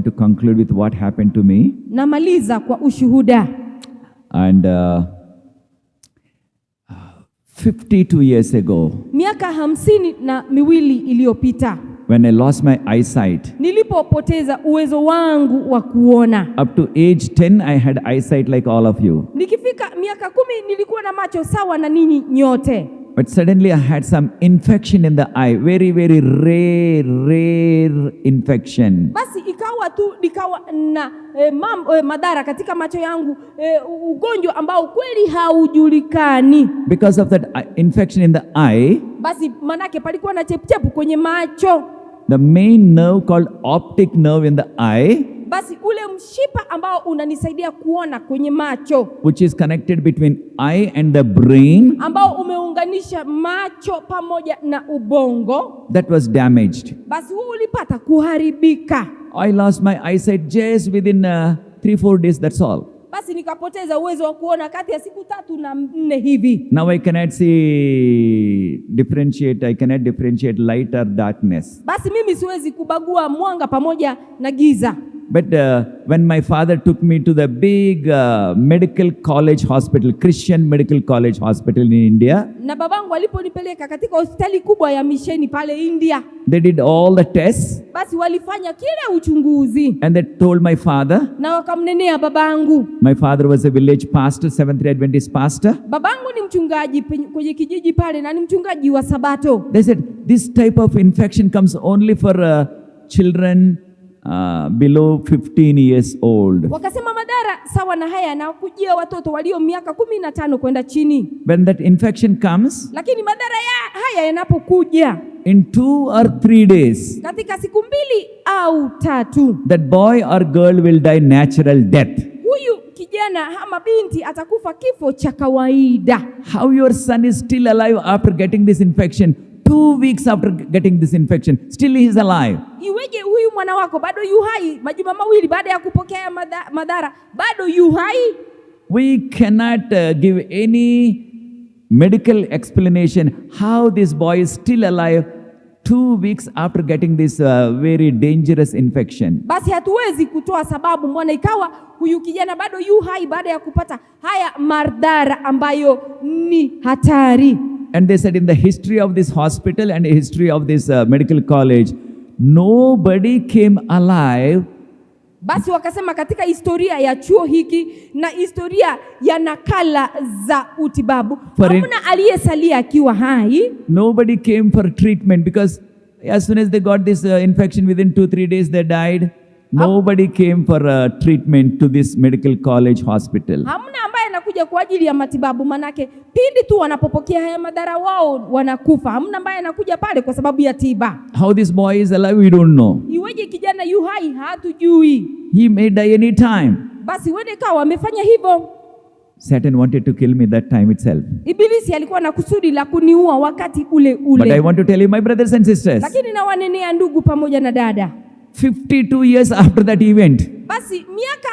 want to conclude with what happened to me. Namaliza kwa ushuhuda. And 52 years ago, Miaka 52 iliyopita, when I lost my eyesight, nilipopoteza uwezo wangu wa kuona, up to age 10, I had eyesight like all of you. Nikifika miaka 10 nilikuwa na macho sawa na ninyi nyote. But suddenly I had some infection in the eye, very, very rare, rare infection. Basi ikawa tu nikawa na madhara katika macho yangu, ugonjwa ambao kweli haujulikani. Because of that infection in the eye, Basi manake palikuwa na chepuchepu kwenye macho. The main nerve called optic nerve in the eye, Basi ule mshipa ambao unanisaidia kuona kwenye macho, which is connected between eye and the brain, ambao umeunganisha macho pamoja na ubongo, that was damaged. Basi huu ulipata kuharibika. I lost my eyesight just within 3-4 days, that's all. Basi nikapoteza uwezo wa kuona kati ya siku 3 na 4 hivi. Now I cannot see, differentiate, I cannot differentiate light or darkness. Basi mimi siwezi kubagua mwanga pamoja na giza. But when my father took me to the big medical college hospital, Christian Medical College Hospital in India, Na babangu aliponipeleka katika hospitali kubwa ya misheni pale India, they did all the tests basi walifanya kila uchunguzi and they told my father. Na wakamnenea babangu. My father was a village pastor, Seventh-day Adventist pastor. Babangu ni mchungaji kwenye kijiji pale na ni mchungaji wa Sabato. They said this type of infection comes only for children below 15 years old. Wakasema madhara sawa na haya yanakujia watoto walio miaka 15 kwenda chini. When that infection comes, Lakini madhara haya yanapokuja, in 2 or 3 days, katika siku 2 au 3, that boy or girl will die natural death. Huyu kijana ama binti atakufa kifo cha kawaida. How your son is still alive after getting this infection? 2 weeks after getting this infection, still he is alive. Iweje huyu mwana wako bado yu hai majuma 2 baada ya kupokea madhara, bado yu hai? We cannot give any medical explanation how this boy is still alive 2 weeks after getting this very dangerous infection. Basi hatuwezi kutoa sababu mbona ikawa huyu kijana bado yu hai baada ya kupata haya madhara ambayo ni hatari. And they said in the history of this hospital and the history of this medical college, nobody came alive. Basi wakasema katika historia ya chuo hiki na historia ya nakala za utibabu, hamna aliyesalia akiwa hai. Nobody came for treatment because as soon as they got this infection, within 2-3 days they died. Nobody came for treatment to this medical college hospital. Hamna ambaye anakuja kwa ajili ya matibabu, manake pindi tu wanapopokea haya madhara wao wanakufa. Hamna ambaye anakuja pale kwa sababu ya tiba. How this boy is alive, we don't know. Iweje kijana yu hai hatujui. He may die any time. Basi wende kawa amefanya hivyo. Satan wanted to kill me that time itself. Ibilisi alikuwa na kusudi la kuniua wakati ule ule. But I want to tell you, my brothers and sisters, Lakini nawanenea ndugu pamoja na dada, 52 years after that event, basi miaka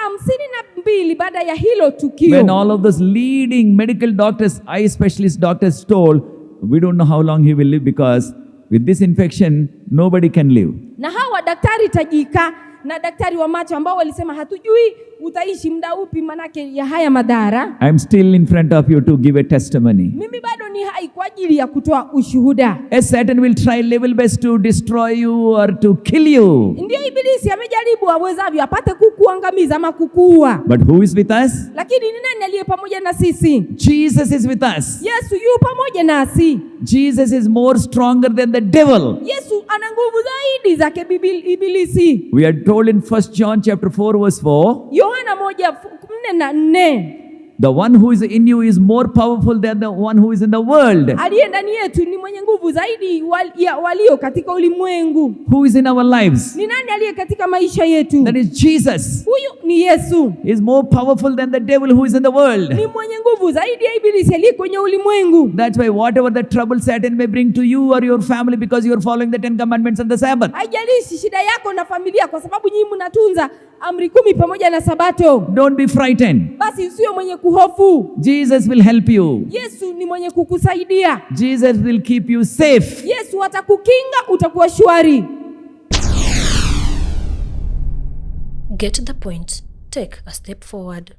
52 baada ya hilo tukio, when all of those leading medical doctors, eye specialist doctors told, we don't know how long he will live because with this infection, nobody can live. Na hawa daktari tajika na daktari wa macho ambao walisema hatujui utaishi muda upi manake ya haya madhara, I am still in front of you to give a testimony. Mimi bado ni hai kwa ajili ya kutoa ushuhuda. As Satan will try level best to destroy you or to kill you. Ndio ibilisi amejaribu awezavyo apate kukuangamiza ama kukuua. But who is with us? Lakini ni nani aliye pamoja na sisi? Jesus is with us. Yesu yu pamoja nasi. Jesus is more stronger than the devil. Yesu ana nguvu zaidi zake ibilisi. We are told in 1 John chapter 4 verse 4, Yohana moja nne na nne. The one who is in you is more powerful than the one who is in the world. Aliye ndani yetu ni mwenye nguvu zaidi ya walio katika ulimwengu. Who is in our lives? Ni nani aliye katika maisha yetu? That is Jesus. Huyu ni Yesu. He is more powerful than the devil who is in the world. Ni mwenye nguvu zaidi ya ibilisi aliye kwenye ulimwengu. That's why whatever the trouble Satan may bring to you or your family because you are following the 10 Commandments and the Sabbath, Haijalishi shida yako na familia, kwa sababu nyinyi mnatunza amri 10 pamoja na Sabato. don't be frightened. Basi usiwe mwenye kuhofu. Jesus will help you. Yesu ni mwenye kukusaidia. Jesus will keep you safe. Yesu atakukinga, utakuwa shwari. Get the point. Take a step forward.